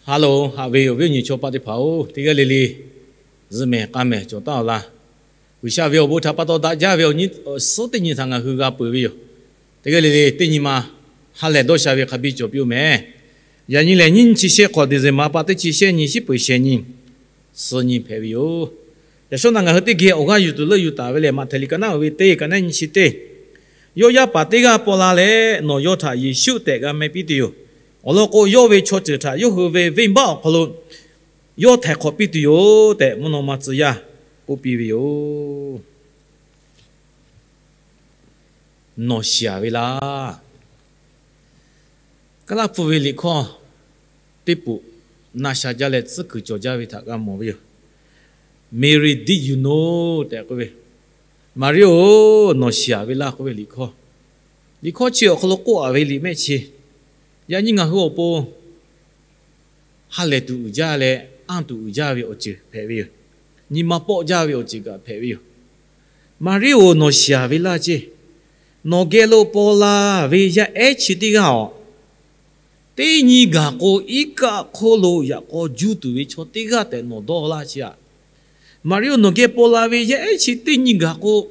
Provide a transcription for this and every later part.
Hello, haꞈ ve awˬ viˉ awˬ nyi chaw paˆ teˇ hpaˍ-oˬ, teˇ g'aˇ le le zuhꞈ mehˍ k'a mehˍ cawˬ taˉ-aw laˇ. G'uiˬsha ve awˬ bon htaꞈ pa taw daꞈ jaˇ ve awˬ nyi awˬ suhˉ teˇ nyi htaꞈ ngaˬ hui g'a peuˬ ve yoˬ. Teˇ g'aˇ le le teˇ nyi ma ha lehˬ dawˇ sha ve hk'a biˇ cawˬ piˇ-oˬ mehˍ. Yaꞈ nyi lehˬ, nyiˇ chi shehˆ hk'awꞈ December pa teˇ chi shehˆ nyi, shiˉ peuˍ shehˍ nyi, suh nyi hpehꞈ ve yoˬ. Yaꞈ shawˉ naꞈ ngaˬ hui teˇ geh awˬ g'aˇ yuˬ tuˬ leuˆ yuˬ taˍ ve lehˬ, Maꞈhtehˍ liꞈ ka naˉ uiˍ ve teˇ ka naˉ nyi chi teˇ, yawˇ yaˇ paˍ teˇ g'aˇ paw la leh nawˬ yawˇ htaꞈ Yeˍsuˆ tehꞈ g'a meh piˇ tuˬ yoˬ. Awˬ lawn k'o, yawˇ ve chaw ceuˬ htaꞈ yawˇ hui ve venˇbaˆ awˬ hk'aw lo yawˇ htaiˍ hk'awꞈ piˇ tuˬ yoˬ tehꞈ, mvuhˇ naw ma tcuh yaˇ k'oˆ piˇ ve yoˬ. Nawˬ shiˍ-aˬ ve laˇ. Kaˉlaˇ hpu ve liꞈ hkawˇ teˇ poꞈ na sha jaˇ leh tcuhˉ kuiˬ cawˬ jaˇ ve htaꞈ g'a mawˬ ve yoˬ. Mary, did you know tehꞈ k'oˆ ve, Maˍriˆ-oˬ, nawˬ shiˍ-aˬ ve laˇ k'oˆ ve liꞈ hkawˇ. Liꞈ hkawˇ chi awˬ hk'aw lo k'oˆ-aˬ ve liꞈ mehˆ chi, yaꞈ nyi ngaˬ hui awˬ pon ha lehˬ tuˬ uiˍ jaˇ leh, anˇ tuˬ uiˍ jaˇ ve awˬ ceuˬ hpehꞈ ve yoˬ. Nyi ma pawˆ jaˇ ve awˬ ceuˬ kaꞈ hpehꞈ ve yoˬ. Maˍriˆ-oˬ, nawˬ shiˍ-aˬ ve laˇ ceˇ. Nawˬ geh lo paw la ve yaˇ ehˉ chi teˇ g'aˇ-oˬ, teˇ nyi gaˬ k'o, iˉ kaˆ hk'oˆ lo yaꞈ k'aw juˇ tuˬ ve chaw teˇ g'aˇ tehꞈ nawˬ dawˇ laˇ ceˇ-aꞈ. Maˍriˆ-oˬ, nawˬ geh paw la ve yaˇ ehˉ chi teˇ nyi gaˬ k'o,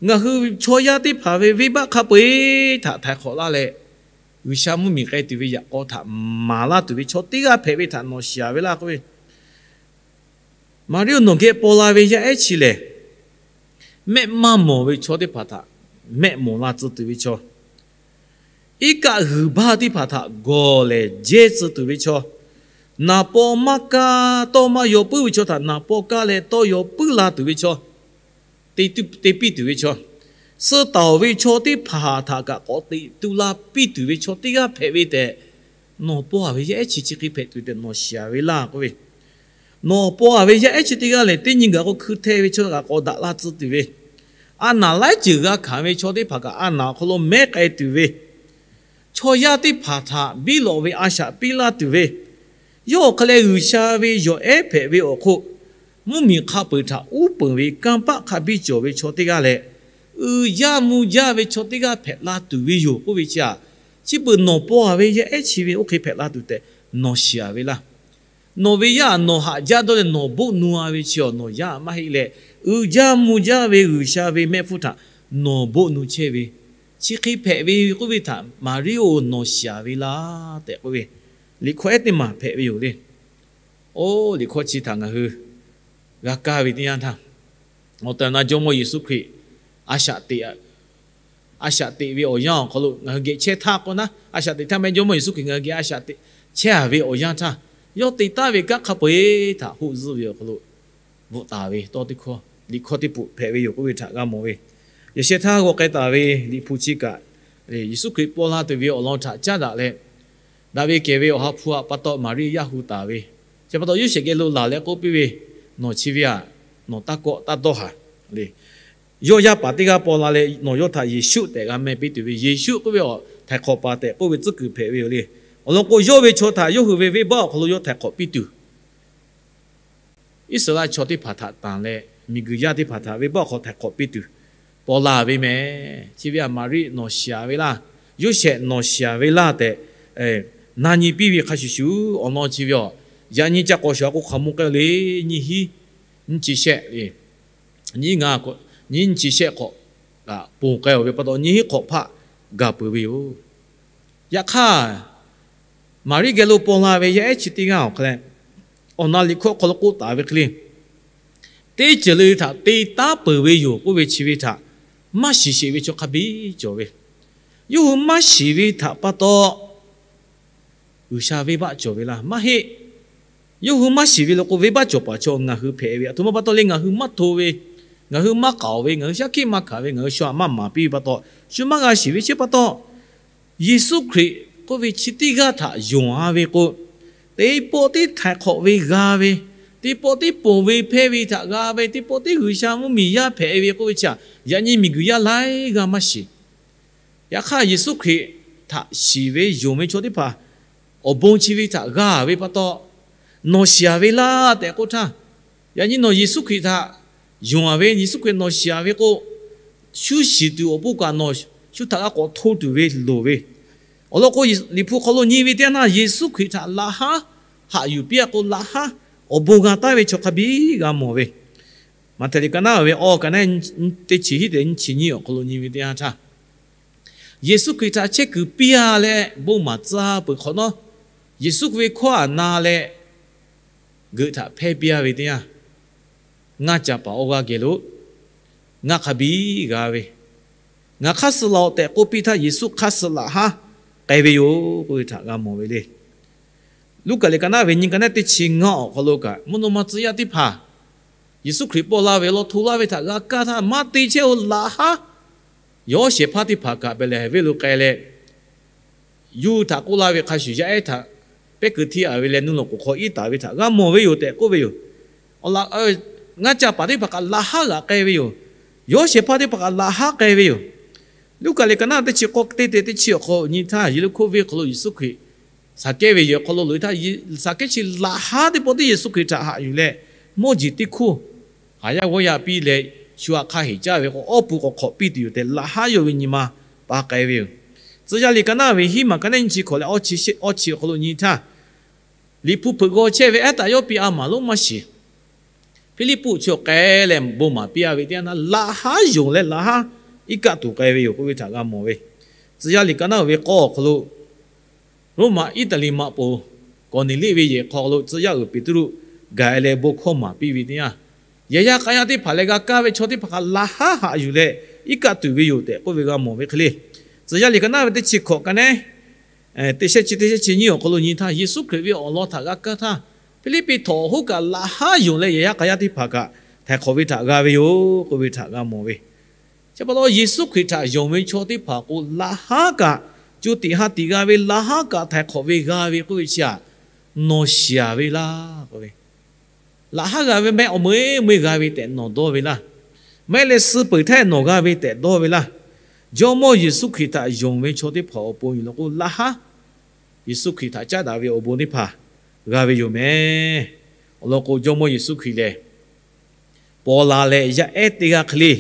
ngaˬ hui chaw yaˇ teˇ hpaˍ ve venˇbaˆ hk'a peu-eˬ htaꞈ htaiˍ hk'awꞈ laˇ leh, G'uiˬsha mvuhˇmiˬ k'ai tuˬ ve yaꞈ k'aw htaꞈ maˍ laˇ tuˬ ve chaw teˇ g'aˇ hpehꞈ ve htaꞈ nawˬ shiˍ-aˬ ve laˇ k'oˆ ve. Maˍriˆ-oˬ, nawˬ geh paw la ve yaˇ ehˉ chi lehˬ, mehˆ maˇ mawˬ ve chaw teˇ hpaˍ htaꞈ mehˆ mawˬ la tcuh tuˬ ve chaw, iˉ kaˆ g'uiˬ baˇ teˇ hpaˍ htaꞈ gawˬ lehˬ jehˇ tcuh tuˬ ve chaw, naˍ paw maˇ kaˇ tawˇ maˇ yaw puiˉ ve chaw htaꞈ naˍ paw kaˇ leh tawˇ yaw puiˉ la tuˬ ve chaw, te piˇ tuˬ ve chaw, suh taˍ-oˬ ve chaw teˇ hpaˍ htaꞈ kaꞈ k'awꞈ teꞈ tu la piˇ tuˬ ve chaw teˇ g'aˇ hpehꞈ ve tehꞈ, nawˬ paw-aˬ ve yaˇ ehˉ chi chi hk'e hpehꞈ tuˬ tehꞈ nawˬ shiˍ-aˬ ve laˇ k'oˆ ve. Nawˬ paw-aˬ ve yaˇ ehˉ chi teˇ g'aˇ lehˬ, teˇ nyi gaˬ k'o hkui hteh ve chaw kaꞈ k'awꞈ daꞈ la tcuh tuˬ ve, a naˍ laiˉ ceuˬ g'a hkanˍ ve chaw teˇ hpaˍ kaꞈ a naˍ awˬ hk'aw lo mehˉ k'ai tuˬ ve, chaw yaˇ teˇ hpaˍ htaꞈ biˇ lawꞈ ve a shaꞈ piˇ laˇ tuˬ ve, yawˇ awˬ hk'a leh G'uiˬsha ve yawˬ ehˉ hpehꞈ ve awˬ hk'oˆ, mvuhˇmiˬ hk'a peu-eˬ htaꞈ uˉ peunˍ ve kanˇ paˆ hk'a biˇ cawˬ ve chaw teˇ g'aˇ leh, uiˍ jaˇ mvuh jaˇ ve chaw teˇ g'aˇ hpehꞈ la tuˬ ve yoˬ k'oˆ ve chi-aꞈ, chi beuꞈ nawˬ paw-aˬ ve yaˇ ehˉ chi ve oˇ hk'e hpehꞈ la tuˬ tehꞈ nawˬ shiˍ-aˬ ve laˇ. Nawˬ ve yaˇ nawˬ haꞈ jaˇ dawˇ leh nawˬ boˆ nu-a ve chi-aˬ, nawˬ yaˇ maˇ heˆ leh, uiˍ jaˇ mvuh jaˇ ve G'uiˬsha ve mehˆ hpfuhˇ htaꞈ nawˬ boˆ nu chehˇ ve, chi hk'e hpehꞈ ve k'oˆ ve htaꞈ Maˍriˆ-oˬ, nawˬ shiˍ-aˬ ve laˇ tehꞈ k'oˆ ve, liꞈ hkawˇ ehˉ teˇ maˬ hpehꞈ ve yoˬ le. Oˇ liꞈ hkawˇ chi htaꞈ ngaˬ hui g'a kaˇ ve teˇ yanˇ htaˇ, awˬ tehˬ awˬ na Jawˇmawˇ Yeˍsuˆ Hkriꞈ a shaꞈ teꞈ a shaꞈ teꞈ ve awˬ yanˇ awˬ hk'aw lo ngaˬ hui geh chehˇ htaˇ k'o naˉ, a shaꞈ teꞈ htaˇ meh Jawˇmawˇ Yeˍsuˆ Hkriꞈ ngaˬ hui geh a shaꞈ teꞈ chehˇ-aˬ ve awˬ yanˇ htaˇ, yawˇ te taˍ ve kanˉ hk'a peu-eˬ htaꞈ hoˆ zuhˆ ve awˬ hk'aw lo bvuhꞈ taˍ ve tawˇ teˇ hkawˇ, liꞈ hkawˇ teˇ poꞈ hpehꞈ ve yoˬ k'oˆ ve htaꞈ g'a mawˬ ve. Yaꞈ sheh htaˇ g'aw k'ai taˍ ve liꞈ hpu chi kaꞈ, Yeˍsuˆ Hkriꞈ paw la tuˬ ve awˬ lawn htaꞈ caˉ daꞈ leh, daꞈ ve kehˬ ve Awˬ ha hpu htaꞈ pa taw Maˍriˆ yaˇ hu taˍ ve, chi pa taw Yoˇsehꞈ geh lo laˬ leh k'oˆ piˇ ve, Nawˬ chi ve aꞈ, nawˬ taˇ kawˆ taˇ dawˇ haˍ le. Yawˇ yaˇ paˍ teˇ g'aˇ paw la leh nawˬ yawˇ htaꞈ Yeˍsuˆ tehꞈ g'a meh piˇ tuˬ ve, Yeˍsuˆ k'oˆ ve awˬ htaiˍ hk'awꞈ paˍ tehꞈ k'oˆ ve tcuhˉ kuiˬ hpehꞈ ve yoˬ le. Awˬ lawn k'o, yawˇ ve chaw htaꞈ yawˇ hui ve venˇbaˆ awˬ hk'aw lo yawˇ htaiˍ hk'awꞈ piˇ tuˬ, Iˉsaˍreˍlaˆ chaw teˇ hpaˍ htaꞈ tanˬ leh, miˬguiˬ yaˇ teˇ hpaˍ htaꞈ venˇbaˆ hk'aw htaiˍ hk'awꞈ piˇ tuˬ paw la ve meh. Chi ve aꞈ Maˍriˆ nawˬ shiˍ-aˬ ve laˇ, Yoˇsehꞈ nawˬ shiˍ-aˬ ve laˇ tehꞈ na nyi piˇ ve hk'a shuˍ shuˍ, awˬ lawn chi ve aꞈ, yaꞈ nyi ca k'awꞈ shuˍ a k'o hk'aˬ mvuh k'ai le, nyiˇ hinˉ nyiˇ chi shehˆ le, nyiˇ ngaˬ, nyiˇ nyiˇ chi shehˆ hk'awꞈ kaꞈ ponˬ k'ai-oˬ ve pa taw, nyiˇ hinˉ hk'awꞈ hpaˆ gaˬ peuˬ ve yoˬ. Yaꞈ hk'aˇ, Maˍriˆ geh lo paw la ve yaˇ ehˉ chi teˇ g'aˇ awˬ hk'a leh, awˬ na liꞈ hkawˇ hk'aw lo k'oˆ taˍ ve hk'e le, teˇ ceuˬ le le htaꞈ te taˉ peuˬ ve yoˬ k'oˆ ve chi ve htaꞈ maˇ shiˍ sheˍ ve chaw hk'a biˇ cawˬ ve, yawˇ hui maˇ shiˍ ve htaꞈ pa taw G'uiˬsha venˇbaˆ cawˬ ve laˇ maˇ heˆ. Yawˇ hui maˇ shiˍ ve lo k'o, venˇbaˆ cawˬ paˍ chaw ngaˬ hui hpehꞈ ve, aˬ htoꞈ ma pa taw le ngaˬ hui maˇ hto ve, ngaˬ hui maˇ k'aoˍ ve, ngaˬ hui shaˉ hkiˆ maˇ hkanˍ ve, ngaˬ hui shu aꞈ maˇ maˍ piˇ ve pa taw, shu maˇ g'a shiˍ ve chi pa taw, Yeˍsuˆ Hkriꞈ k'oˆ ve chi teˇ g'aˇ htaꞈ yonˍ-a ve k'o, teˇ pawˆ tiˉ htaiˍ hk'awꞈ ve g'a ve, teˇ pawˆ tiˉ ponˬ ve hpehˇ ve htaꞈ g'a ve, teˇ pawˆ tiˉ G'uiˬsha mvuhˇmiˬ yaˇ hpehꞈ ve k'oˆ ve chi aꞈ, yaꞈ nyi miˬguiˬ yaˇ laiˉ g'aˇ maˇ shiˍ. Yaꞈ hk'aˇ, Yeˍsuˆ Hkriꞈ htaꞈ shiˍ ve yonˍ ve chaw teˇ hpaˍ awˬ bon chi ve htaꞈ g'a ve pa taw, nawˬ shiˍ-aˬ ve laˇ tehꞈ k'oˆ htaˇ, yaꞈ nyi nawˬ Yeˍsuˆ Hkriꞈ htaꞈ yonˍ-a ve, Yeˍsuˆ Hkriꞈ nawˬ shiˍ-aˬ ve k'o, shu shiˍ tuˬ awˬ pon kaꞈ nawˬ shu htaꞈ g'a k'awꞈ hto tuˬ ve loˍ ve. Awˬ lawn k'o, Liꞈ hpu hk'aw lo nyi ve teˇ yanˇ htaˇ, Yeˍsuˆ Hkriꞈ htaꞈ laꞈ haˉ haꞈ yuˬ piˇ-a k'o, laꞈ haˉ awˬ bon g'a taˍ ve chaw hk'a biˇ g'a mawˬ ve. Maꞈhtehˍ liꞈ ka naˉ ve awˬ ka naˉ teˇ chi hiˉ tehꞈ nyiˇ chi nyiˇ awˬ hk'aw lo nyi ve teˇ yanˇ htaˇ, Yeˍsuˆ Hkriꞈ htaꞈ chehˇ kuiˬ piˇ-a leh bon maˍ tcuh peuˬ hk'awꞈ nawˉ, Yeˍsuˆ ve hkawˇ htaꞈ na leh geuꞈ htaꞈ hpehˇ piˇ-a ve teˇ yanˇ, ngaˇ ca paˍ awˬ g'aˇ geh lo ngaˇ hk'a biˇ g'a ve, ngaˬ hk'aˇ suh laˬ-oꞈ tehꞈ k'oˆ piˇ htaˇ, Yeˍsuˆ hk'aˇ suh laꞈ haˉ k'ai ve yoˬ k'oˆ ve htaꞈ g'a mawˬ ve le. Luˉkaꞈ liꞈ ka naˉ ve nyiˇ ka naˉ teˇ chi ngaˇ awˬ hk'aw lo kaꞈ, mvuhˇ naw ma tcuh yaˇ teˇ hpaˍ Yeˍsuˆ Hkriꞈ paw la ve awˬ lawn hto laˇ ve htaꞈ g'a kaˇ htaˇ, maˇ te chehˇ-oˬ, laꞈ haˉ yawˇ shehˍ hpaˇ teˇ hpaˍ kaꞈ Behˍlehˍhehnˍ venˇ lo k'ai leh, yuˇ htaꞈ k'oˆ laˇ ve hk'a shuˍ, yaˇ ehˉ htaꞈ pehˉ keu hteˇ-a ve leh, nuˇ loꞈ k'oˍ hk'aw iˉ taˍ ve htaꞈ g'a mawˬ ve yoˬ tehꞈ k'oˆ ve yoˬ. Ngaˇ ca paˍ teˇ hpaˍ kaꞈ laꞈ haˉ g'aꞈ k'ai ve yoˬ. Yawˇ shehˍ hpaˇ teˇ hpaˍ kaꞈ laꞈ haˉ k'ai ve yoˬ. Luˉkaꞈ liꞈ ka naˉ teˇ chi k'awˇ teˇ te teˇ chi awˬ hk'aw nyi htaˇ, Yeˍriˆhkoˇ venˇ hk'aw lo Yeˍsuˆ Hkriꞈ Saˍkehˇ ve yehˬ hk'aw lo loꞈ-e htaˇ, Saˍkehˇ chi laꞈ haˉ teˇ pawˆ tiˉ Yeˍsuˆ Hkriꞈ htaꞈ haꞈ yuˬ leh, mawˇ jeˬ teˇ hkoˇ haˍ yaˇ g'awˇ yaˇ piˇ leh, shu aꞈ hk'aˇ heˍ caˇ ve k'o, awˇ pu k'awꞈ hk'awꞈ piˇ tuˬ yoˬ tehꞈ, laꞈ haˉ yonˍ ve nyi ma pa k'ai ve yoˬ. Tcuh yaˇ liꞈ ka naˉ ve hiˉ maˬ ka naˉ nyiˇ chi hkawꞈ leh awˇ chi awˇ chi awˬ hk'aw lo nyi htaˇ, Liꞈ hpu hpeuꞈ g'aw chehˇ ve ehˉ taˍ yawˇ piˇ a maˍ lonˉ maˇ shiˍ. Hpiˇliˇpuˆ chi awˬ k'ai leh bon maˍ piˇ-a ve teˇ yanˇ htaˇ, laꞈ haˉ yonˍ leh laꞈ haˉ iˉ kaˆ tuˬ k'ai ve yoˬ k'oˆ ve htaꞈ g'a mawˬ ve. Tcuh yaˇ liꞈ ka naˉ ve k'awˇ awˬ hk'aw lo, Roˉmaꞈ Iˉtaˍliˍ maꞈ poˍ Kawˍneˍliˆ ve yehˬ hk'aw lo tcuh yaˇ uiˍ Peˍtruˆ gaˬ-e leh bon hkawˇ maˍ piˇ ve teˇ yanˇ, yehˬ yaˇ k'a yaˇ teˇ hpaˍ leh g'a kaˇ ve chaw teˇ hpaˍ hk'a laꞈ haˉ haꞈ yuˬ leh iˉ kaˆ tuˬ ve yoˬ tehꞈ k'oˆ ve g'a mawˬ ve hk'e le. Tcuh yaˇ liꞈ ka naˉ ve teˇ chi hkawꞈ ka naˉ teˇ shehˆ chi teˇ shehˆ chi nyiˇ awˬ hk'aw lo nyi htaˇ, Yeˍsuˆ Hkriꞈ ve awˬ lawn htaꞈ g'a kaˇ htaˇ, Hpiˇliˇpiˆ htawnˍ awˬ hoˉ kaꞈ laꞈ haˉ yonˍ leh yehˬ yaˇ k'a yaˇ teˇ hpaˍ kaꞈ htaiˍ hk'awꞈ ve htaꞈ g'a ve yoˬ k'oˆ ve htaꞈ g'a mawˬ ve. Chi pa taw Yeˍsuˆ Hkriꞈ htaꞈ yonˍ ve chaw teˇ hpaˍ k'o, laꞈ haˉ kaꞈ co tiꞈ ha tiꞈ g'a ve, laꞈ haˉ kaꞈ htaiˍ hk'awꞈ ve g'a ve k'oˆ ve chi htaꞈ nawˬ shiˍ-a ve laˇ k'oˆ ve. Laꞈ haˉ g'a ve maˇ heˆ, awˬ meuˇ meuˇ g'a ve tehꞈ nawˬ dawˇ ve laˇ. Maˇ heˆ leh suh peuˬ htaˇ nawˬ g'a ve tehꞈ dawˇ ve laˇ. Jawˇmawˇ Yeˍsuˆ Hkriꞈ htaꞈ yonˍ ve chaw teˇ hpaˍ awˬ pon yoˬ law k'o, laꞈ haˉ Yeˍsuˆ Hkriꞈ htaꞈ caˉ daꞈ ve awˬ bon teˇ hpaˍ g'a ve yoˬ mehˍ. Awˬ lawn k'o, Jawˇmawˇ Yeˍsuˆ Hkriꞈ lehˬ, paw la leh yaˇ ehˉ teˇ g'aˇ hk'e le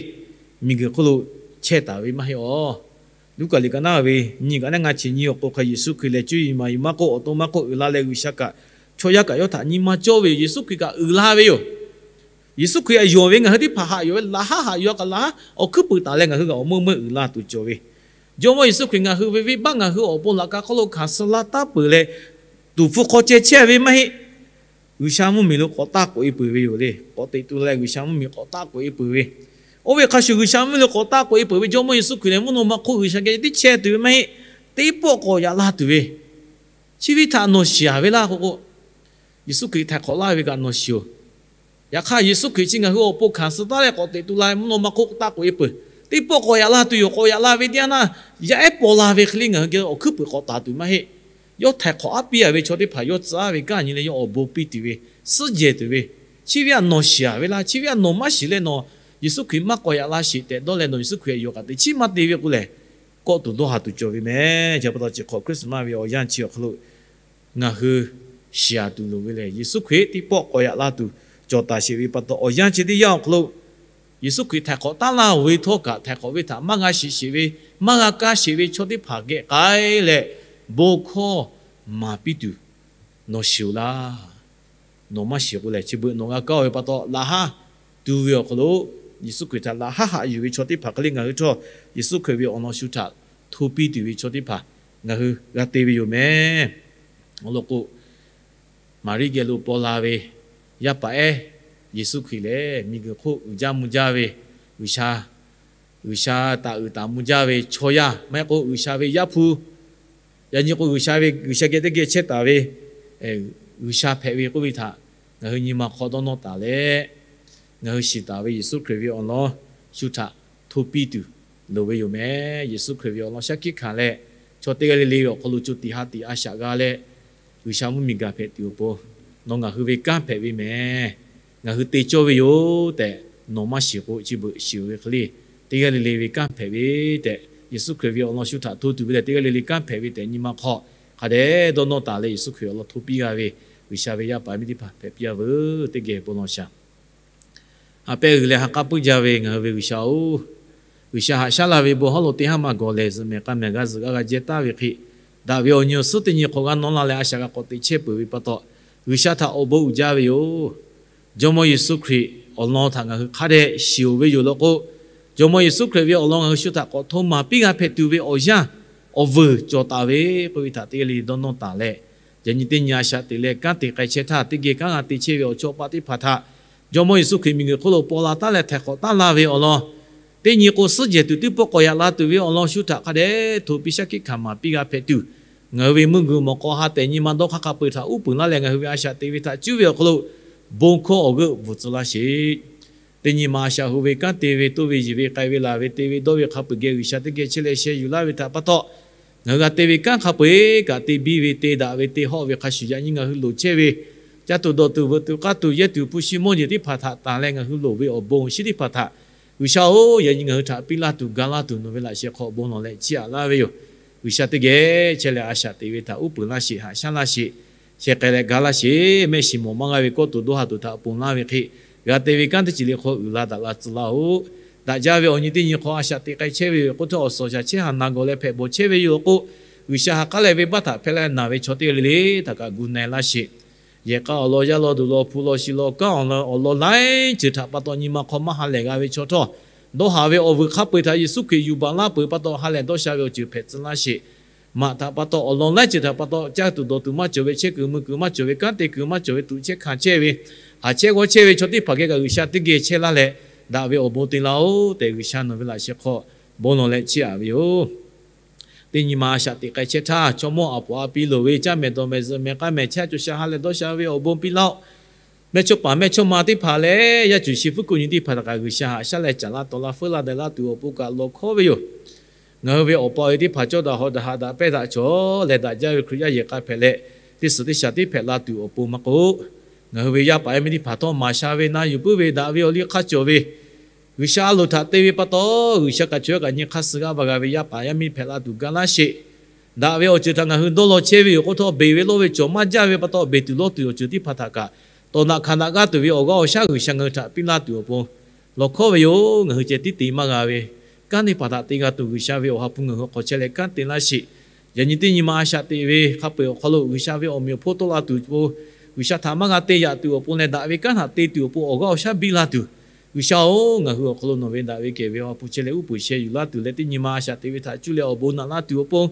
miˬguiˬ hk'oˆ lo chehˇ taˍ ve maˇ heˆ awˬ. Luˉkaꞈ liꞈ ka naˉ ve nyiˇ kaꞈ naˉ ngaˇ chi nyiˇ awˬ hk'aw lo hk'a Yeˍsuˆ Hkriꞈ lehˬ, cuˇ yiˍ maˍ yiˍ maˇ k'oˆ, awˬ to maˇ k'oˆ uiˍ la leh G'uiˬsha kaꞈ, chaw yaˇ kaꞈ yawˇ htaꞈ nyi ma cawˇ ve yoˬ. Yeˍsuˆ Hkriꞈ kaꞈ uiˍ la ve yoˬ. Yeˍsuˆ Hkriꞈ htaꞈ yonˍ ve ngaˬ hui teˇ hpaˍ haꞈ yonˍ ve laꞈ haˉ haꞈ yuˬ-a kaꞈ laꞈ haˉ awˬ hkuiˉ puiˍ taˍ leh ngaˬ hui kaꞈ awˬ meuˇ meuˇ uiˍ la tuˬ cawˬ ve. Jawˇmawˇ Yeˍsuˆ Hkriꞈ ngaˬ hui ve venˇbaˆ ngaˬ hui awˬ pon laꞈ ka hk'oˆ lo hkanˍ suh laˇ taˉ peuˬ leh, tuˍ hpfuh hk'aw ceh chehˇ ve maˇ heˆ. G'uiˬsha mvuhˇmiˬ lo k'awꞈ taˆ k'oꞈ-e peuˬ ve yoˬ le. K'awꞈ teꞈ tu leh G'uiˬsha mvuhˇmiˬ k'awꞈ taˆ k'oꞈ-e peuˬ ve. Oˇ ve hk'a shuˍ G'uiˬsha mvuhˇmiˬ lo k'awꞈ taˆ k'oꞈ-e peuˬ ve Jawˇmawˇ Yeˍsuˆ Hkriꞈ lehˬ, mvuhˇ naw ma hk'oˆ G'uiˬsha geh tiˉ chehˇ tuˬ ve maˇ heˆ. Teˇ pawˆ k'awꞈ yaꞈ la tuˬ ve, chi ve htaꞈ nawˬ shiˍ-a ve laˇ k'oˆ k'o, Yeˍsuˆ Hkriꞈ htaiˍ hk'awꞈ laˇ ve kaꞈ nawˬ shiˍ-oˬ. Yaꞈ hk'aˇ Yeˍsuˆ Hkriꞈ chi ngaˬ hui awˬ pon hkanˍ suh taˉ leh k'awꞈ teꞈ tu la mvuhˇ naw ma hk'oˆ taˆ k'oꞈ-e peuˬ. Teˇ pawˆ k'awꞈ yaꞈ la tuˬ yoˬ. K'awꞈ yaꞈ la ve teˇ yanˇ htaˇ, yaˇ ehˉ paw la ve hk'e le ngaˬ hui geh awˬ hkuiˉ puiˍ k'awꞈ taˍ tuˬ maˇ heˆ. Yawˇ htaiˍ hk'awꞈ aˉ piˇ-a ve chaw teˇ hpaˍ yawˇ tcuh-a ve kanˉ nyi leh yawˇ awˬ bon piˇ tuˬ ve, suhˉ jehˬ tuˬ ve, chi ve htaꞈ nawˬ shiˍ-a ve laˇ. Chi ve htaꞈ nawˬ maˇ shiˍ leh nawˬ Yeˍsuˆ Hkriꞈ maˇ k'awꞈ yaꞈ la sheˍ tehꞈ dawˇ leh nawˬ Yeˍsuˆ Hkriꞈ htaꞈ yonˍ k'aꞈ teꞈ chiˉ maˇ te ve k'o lehˬ, kawˆ tuˬ dawˇ ha tuˬ cawˬ ve mehˍ. Chi pa taw chi hk'awꞈ Christmas ve awˬ yanˇ chi awˬ hk'aw lo ngaˬ hui shiˍ-a tuˬ loˍ ve lehˬ, Yeˍsuˆ Hkriꞈ teˇ pawˆ k'awꞈ yaꞈ la tuˬ cawˬ taˍ sheˍ ve pa taw, awˬ yanˇ chi teˇ yanˇ awˬ hk'aw lo Yeˍsuˆ Hkriꞈ htaiˍ hk'awꞈ taˉ laˇ-oˬ ve htawˇ kaꞈ, htaiˍ hk'awꞈ ve htaꞈ maˇ g'a shiˍ sheˍ ve, maˇ g'a kaˇ sheˍ ve chaw teˇ hpaˍ geh k'ai leh, bon hkawˇ maˍ piˇ tuˬ nawˬ shiˍ-oˬ laˇ. Nawˬ maˇ shiˍ k'o lehˬ, chi beuꞈ nawˬ g'a kaˇ-oˬ ve pa taw, laꞈ haˉ tu ve awˬ hk'aw lo Yeˍsuˆ Hkriꞈ htaꞈ laꞈ haˉ haꞈ yuˬ ve chaw teˇ hpaˍ hk'e le ngaˬ hui htawˇ, Yeˍsuˆ Hkriꞈ ve awˬ lawn shu htaꞈ hto piˇ tuˬ ve chaw teˇ hpaˍ ngaˬ hui g'a te ve yoˬ mehˍ. Awˬ lawn k'o, Maˍriˆ geh lo paw la ve yaˇ paˍ ehˉ Yeˍsuˆ Hkriꞈ lehˬ, miˬguiˬ hk'oˆ uiˍ jaˇ mvuh jaˇ ve G'uiˬsha, G'uiˬsha taˍ uiˍ taˍ mvuh jaˇ ve chaw yaˇ, maˇ heˆ k'o G'uiˬsha ve Yaˇ hpu, yaꞈ nyi k'o G'uiˬsha ve, G'uiˬsha geh teˇ geh chehˇ taˍ ve G'uiˬsha hpehꞈ ve k'oˆ ve htaꞈ ngaˬ hui nyi ma hk'aw dawˇ nawˇ taˍ leh, ngaˬ hui shiˍ taˍ ve Yeˍsuˆ Hkriꞈ ve awˬ lawn shu htaꞈ hto piˇ tuˬ loˍ ve yoˬ mehˍ. Yeˍsuˆ Hkriꞈ ve awˬ lawn shaˉ hkiˆ hkanˍ leh, chaw teˇ g'aˇ le le ve awˬ hk'aw lo co tiꞈ ha tiꞈ a shaꞈ g'a leh, G'uiˬsha mvuhˇmiˬ gaˬ hpehꞈ tuˬ awˬ pon nawˬ ngaˬ hui ve kanˉ hpehꞈ ve mehˍ. Ngaˬ hui te cawˇ ve yoˬ tehꞈ nawˬ maˇ shiˍ k'o, chi beuꞈ shiˍ-oˬ ve hk'e le, teˇ g'aˇ le le ve kanˉ hpehꞈ ve tehꞈ, Yeˍsuˆ Hkriꞈ ve awˬ lawn shu htaꞈ hto tuˬ ve lehˬ, teˇ g'aˇ le le kanˉ hpehꞈ ve tehꞈ nyi ma hk'aw hk'a dehꞈ dawˇ nawˇ taˍ leh, Yeˍsuˆ Hkriꞈ awˬ lawn hto piˇ g'a ve G'uiˬsha ve yaˇ paˍ miˇ teˇ hpaˍ hpehꞈ piˇ-a veuˬ. Teˇ geh bon lawˬ shaˍ. Ha pehˇ g'uiˬ leh ha k'aˉ puiˉ jaˇ ve ngaˬ hui ve G'uiˬsha-oˬ, G'uiˬsha haꞈ shaˉ la ve bon hawˉ lo teˇ haˉ maˇ gawˬ lehˬ, zuhꞈ mehˍ k'a mehˍ g'a zuhꞈ g'a g'a jehˇ taˍ ve hk'e, daꞈ ve awˬ nyi awˬ suhˉ teˇ nyi hk'awꞈ g'a nawˇ la leh a shaꞈ g'a k'awꞈ teꞈ chehˇ peuˬ ve pa taw, G'uiˬsha htaꞈ awˬ bon uiˍ jaˇ ve yoˬ. Jawˇmawˇ Yeˍsuˆ Hkriꞈ awˬ lawn htaꞈ ngaˬ hui hk'a dehꞈ shiˍ-oˬ ve yoˬ law k'o, Jawˇmawˇ Yeˍsuˆ Hkriꞈ ve awˬ lawn ngaˬ hui shu htaꞈ k'awꞈ hto maˍ piˇ g'a hpehꞈ tuˬ ve awˬ yanˇ awˬ vuiˬ cawˬ taˍ ve k'oˆ ve htaꞈ teˇ g'aˇ le le dawˇ nawˇ taˍ leh, yaꞈ nyi teˇ nyi a shaꞈ teꞈ leh kanˉ te k'ai chehˇ htaˇ, teˇ geh kanˉ g'a te chehˇ ve awˬ chawˇ paˆ teˇ hpaˍ htaꞈ Jawˇmawˇ Yeˍsuˆ Hkriꞈ miˬguiˬ hk'oˆ lo paw la taˉ leh htaiˍ hk'awꞈ taˉ laˇ ve awˬ lawn, teˇ nyi k'o suhˉ jehˬ tuˬ teˇ pawˆ k'awꞈ yaꞈ la tuˬ ve awˬ lawn shu htaꞈ hk'a dehꞈ hto piˇ shaˉ hkiˆ hkanˍ maˍ piˇ g'a hpehꞈ tuˬ, ngaˬ hui ve meuˇ g'uiˬ mawˬ k'aw ha tehˬ nyi ma dawˇ hk'aˇ hk'a peu-eˬ htaꞈ uˉ peunˍ laˇ leh, ngaˬ hui ve a shaꞈ teꞈ ve htaꞈ cuˇ ve awˬ hk'aw lo bon hkawˇ awˬ g'euˆ bvuhˬ tcuh laˇ sheˍ. Teˇ nyi ma a shaꞈ hu ve kanˉ te ve, toˇ ve yiˬ ve, k'ai ve laˬ ve, te ve dawˇ ve hk'a peu-eˬ geh G'uiˬsha teˇ geh chehˇ leh sheh yuˬ laˇ ve htaꞈ pa taw, ngaˬ hui g'a te ve kanˉ hk'a peu-eˬ kaꞈ te biˇ ve, te daꞈ ve, te hawˆ ve hk'a shuˍ, yaꞈ nyi ngaˬ hui loˍ chehˇ ve caˇ tuˬ dawˬ tuˬ veuꞈ tuˬ k'aˇ tuˬ yehˇ tuˬ hpu shi mawˇ jeˬ teˇ hpaˍ htaꞈ tanˬ leh, ngaˬ hui loˍ ve awˬ bon awˬ shinˉ teˇ hpaˍ htaꞈ G'uiˬsha-oˬ, yaꞈ nyi ngaˬ hui htaꞈ piˇ laˇ tuˬ, ga laˇ tuˬ nawˬ ve laꞈ sheh hk'aw bon lawˬ leh chiˇ aꞈ laˇ ve yoˬ. G'uiˬsha teˇ geh chehˇ leh a shaꞈ teꞈ ve htaꞈ uˉ peunˍ laˇ sheˍ, haꞈ shaˉ laˇ sheˍ, sheh k'ai leh ga laˇ sheˍ. Mehˆ shiˍ mawˬ maˇ g'a ve kawˇ tuˬ dawˇ ha tuˬ htaꞈ ponˬ laˇ ve hk'e, g'a te ve kanˉ teˇ ceuˬ le hk'aw uiˍ la daꞈ la tcuh laˇ-oˆ. Daꞈ jaˇ ve awˬ nyi teˇ nyi hk'aw a shaꞈ teꞈ k'ai chehˇ ve yoˬ. K'oˆ htawˇ awˬ suhˍ shaˍ chehˇ haˍ na gawˬ leh hpehꞈ bawˬ chehˇ ve yoˬ k'o, G'uiˬsha ha k'aˉ leh venˇbaˆ htaꞈ hpehˇ leh naˬ ve chaw teˇ g'aˇ le le htaꞈ kaꞈ gu na-e laˇ sheˍ. Yehˬ k'a awˬ lawn, yaˇ lawn duˬ lawn, hpu lawn shi lawn, kanˉ awˬ lawn laiˉ ceuˬ htaꞈ pa taw nyi ma hk'aw maˇ ha lehˬ g'a ve chaw htawˇ, dawˇ haˍ ve awˬ vuiˬ hk'a peu-eˬ htaꞈ Yeˍsuˆ Hkriꞈ yuˬ baˬ laˇ peuˬ pa taw ha lehˬ dawˇ sha ve awˬ ceuˬ hpehꞈ tcuh laˇ sheˍ. Maꞈ htaꞈ pa taw awˬ lawn laiˉ ceuˬ htaꞈ pa taw caˇ tuˬ dawˬ tuˬ maˇ cawˬ ve, chehˇ kuiˬ mui kuiˬ maˇ cawˬ ve, kanˉ te kuiˬ maˇ cawˬ ve, tuꞈ chehˇ hkanˍ chehˇ ve, haˍ chehˇ g'awˇ chehˇ ve chaw teˇ hpaˍ geh kaꞈ G'uiˬsha teˇ geh chehˇ laˇ leh, daꞈ ve awˬ bon te laˇ-oˆ tehꞈ G'uiˬsha nawˬ ve laꞈ sheh hk'aw bon lawˬ leh chiˇ aꞈ ve yoˬ. Teˇ nyi ma a shaꞈ teꞈ k'ai chehˇ htaˇ, chaw mawˇ aˬ poˍ a pi loˍ ve caˇ mehˍ dawˬ mehˍ zuhꞈ mehˍ k'aˇ mehˍ chehˇ a cawˬ sha ha leh dawˇ sha ve awˬ bon piˇ laˇ-oˆ. Mehˇchawˇpaˍ mehˇchawˇma teˇ hpaˍ leh yaˇ cuˬ shi fuˉ kuˆ nyi teˇ hpaˍ htaꞈ kaꞈ G'uiˬsha haꞈ shaˉ leh caˍ laˇ taw laˇ feuˉ laˇ deh laˇ tuˬ awˬ pon kaꞈ lawˬ hkawˉ ve yoˬ. Ngaˬ hui ve awˬ pa awˬ e teˇ hpaˍ cawˇ daꞈ haw daꞈ haꞈ daꞈ pehˇ daꞈ cawˬ leh daꞈ jaˇ ve Hkriꞈ yaˇ yehˬ k'a hpehꞈ leh, teˇ suhˍ teˇ shaˍ tiˉ hpehꞈ la tuˬ awˬ pon maˇ k'oˆ, ngaˬ hui ve yaˇ paˍ yaˇ miˇ teˇ hpaˍ htawˇ maˍ sha ve na yuˬ puiˉ ve daꞈ ve awˬ liˇ hk'a cawˬ ve G'uiˬsha a loˍ htaꞈ te ve pa taw, G'uiˬsha kaꞈ chaw yaˇ kaꞈ nyi hk'aˇ suh g'aˇ va g'a ve yaˇ paˍ yaˇ miˇ hpehꞈ la tuˬ ga laˇ sheˍ. Daꞈ ve awˬ ceuˬ htaꞈ ngaˬ hui dawˇ law chehˇ ve yoˬ. K'oˆ htawˇ beˬ ve lawˇ ve cawˬ maˇ jaˇ ve pa taw, beˬ tuˬ lawˇ tuˬ awˬ ceuˬ teˇ hpaˍ htaꞈ kaꞈ tawˍ naꞈ hkanˍ naꞈ g'aˇ tuˬ ve awˬ g'aˇ awˬ shaˉ G'uiˬsha ngaˬ hui htaꞈ piˇ laˇ tuˬ awˬ pon lawˬ hkawˉ ve yoˬ. Ngaˬ hui ceh tiˉ te maˇ g'a ve kanˉ teˇ hpaˍ htaꞈ te g'a tuˬ, G'uiˬsha ve awˬ ha hpu ngaˬ hui hk'aw chehˇ leh kanˉ te laˇ sheˍ. Yaꞈ nyi teˇ nyi ma a shaꞈ teꞈ ve hk'a peu-eˬ awˬ hk'aw lo G'uiˬsha ve awˬ meꞈ awˬ hponˇ tawˆ la tuˬ awˬ pon, G'uiˬsha htaꞈ maˇ g'a te yaꞈ tuˬ awˬ pon leh daꞈ ve kanˉ htaꞈ te tuˬ awˬ pon awˬ g'aˇ awˬ shaˉ biˇ laˇ tuˬ, G'uiˬsha-oˬ, ngaˬ hui awˬ hk'aw lo nawˬ ve daꞈ ve kehˬ ve awˬ ha hpu chehˇ leh uˉ peunˍ sheh yuˬ laˇ tuˬ leh teˇ nyi ma a shaꞈ teꞈ ve htaꞈ cuˇ leh awˬ bon naꞈ laˇ tuˬ awˬ pon,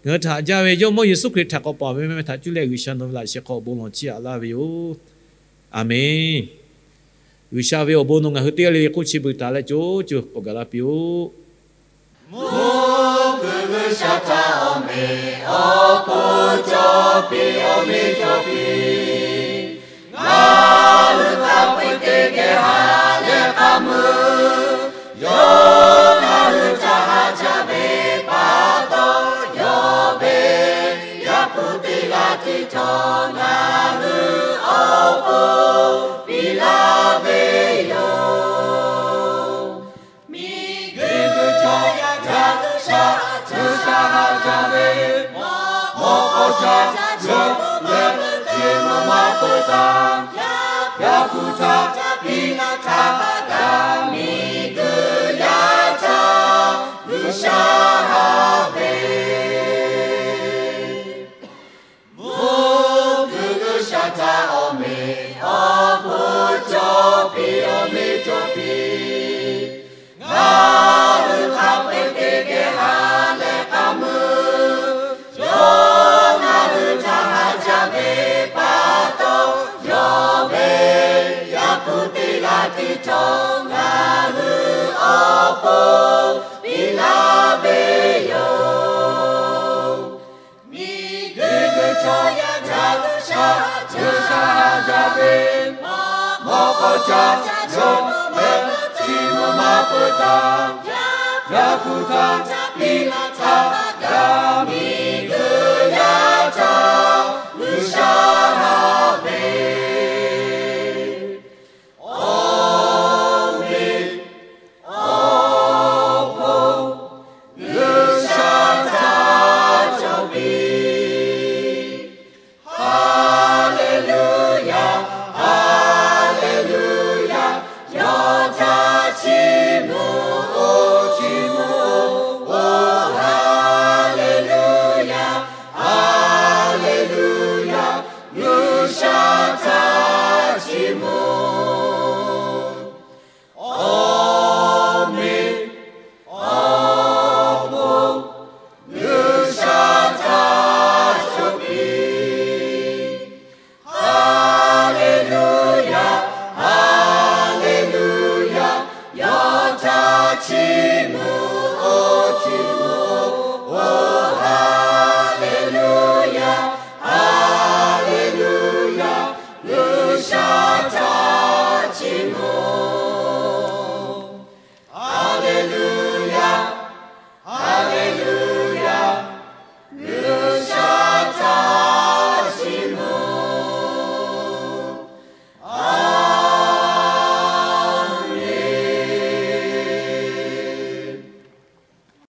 ngaˬ hui htaꞈ haꞈ jaˇ ve Jawˇmawˇ Yeˍsuˆ Hkriꞈ htaꞈ k'awꞈ paˍ ve meh htaꞈ cuˇ leh G'uiˬsha nawˬ ve laꞈ sheh hk'aw awˬ bon lawˬ chiˇ aꞈ laˇ ve yoˬ. Aˬmenˍ. G'uiˬsha ve awˬ bon nawˬ ngaˬ hui teˇ g'aˇ le le hk'oˆ chi beuꞈ taˍ leh co co k'awꞈ gaˬ la piˇ-oˆ. Mvuhˇ kuiˬ G'uiˬsha htaꞈ awˬ meꞈ awˬ hponˇ cawˬ piˇ, awˬ meꞈ cawˬ piˇ. Ngaˬ hui hk'a peu-eˬ teˇ geh ha leh k'aˉ meuˇ, yawˇ ngaˬ hui htaꞈ haꞈ jaˇ ve pa taw, yawˇ ve Yaˇ hpu teˇ g'aˇ tiˉ htawˇ ngaˬ hui awˬ pon piˇ laˇ ve yoˬ. Miˬguiˬ chaw yaˇ G'uiˬsha, G'uiˬsha haꞈ jaˇ ve, mawꞈ k'aw ca cawˬ leh, chi mvuhˇ maˇ peuˬ taˍ, Yaˇ hpu htaꞈ piˇ laˇ htaˇ kaꞈ, miˬguiˬ yaˇ htaꞈ G'uiˬsha haꞈ ve Mvuhˇ kuiˬ G'uiˬsha htaꞈ awˬ meꞈ awˬ hponˇ cawˬ piˇ, awˬ meꞈ cawˬ piˇ. Ngaˬ hui hk'a peu-eˬ teˇ geh ha leh k'aˉ meuˇ, yawˇ ngaˬ hui htaꞈ haꞈ jaˇ ve pa taw, yawˇ ve Yaˇ hpu teˇ g'aˇ tiˉ htawˇ ngaˬ hui awˬ pon piˇ laˇ ve yoˬ. Miˬguiˬ chaw yaˇ G'uiˬsha, G'uiˬsha haꞈ jaˇ ve, mawꞈ k'aw ca cawˬ leh, chi mvuhˇ maˇ peuˬ taˍ, Yaˇ hpu htaꞈ piˇ laˇ htaˇ,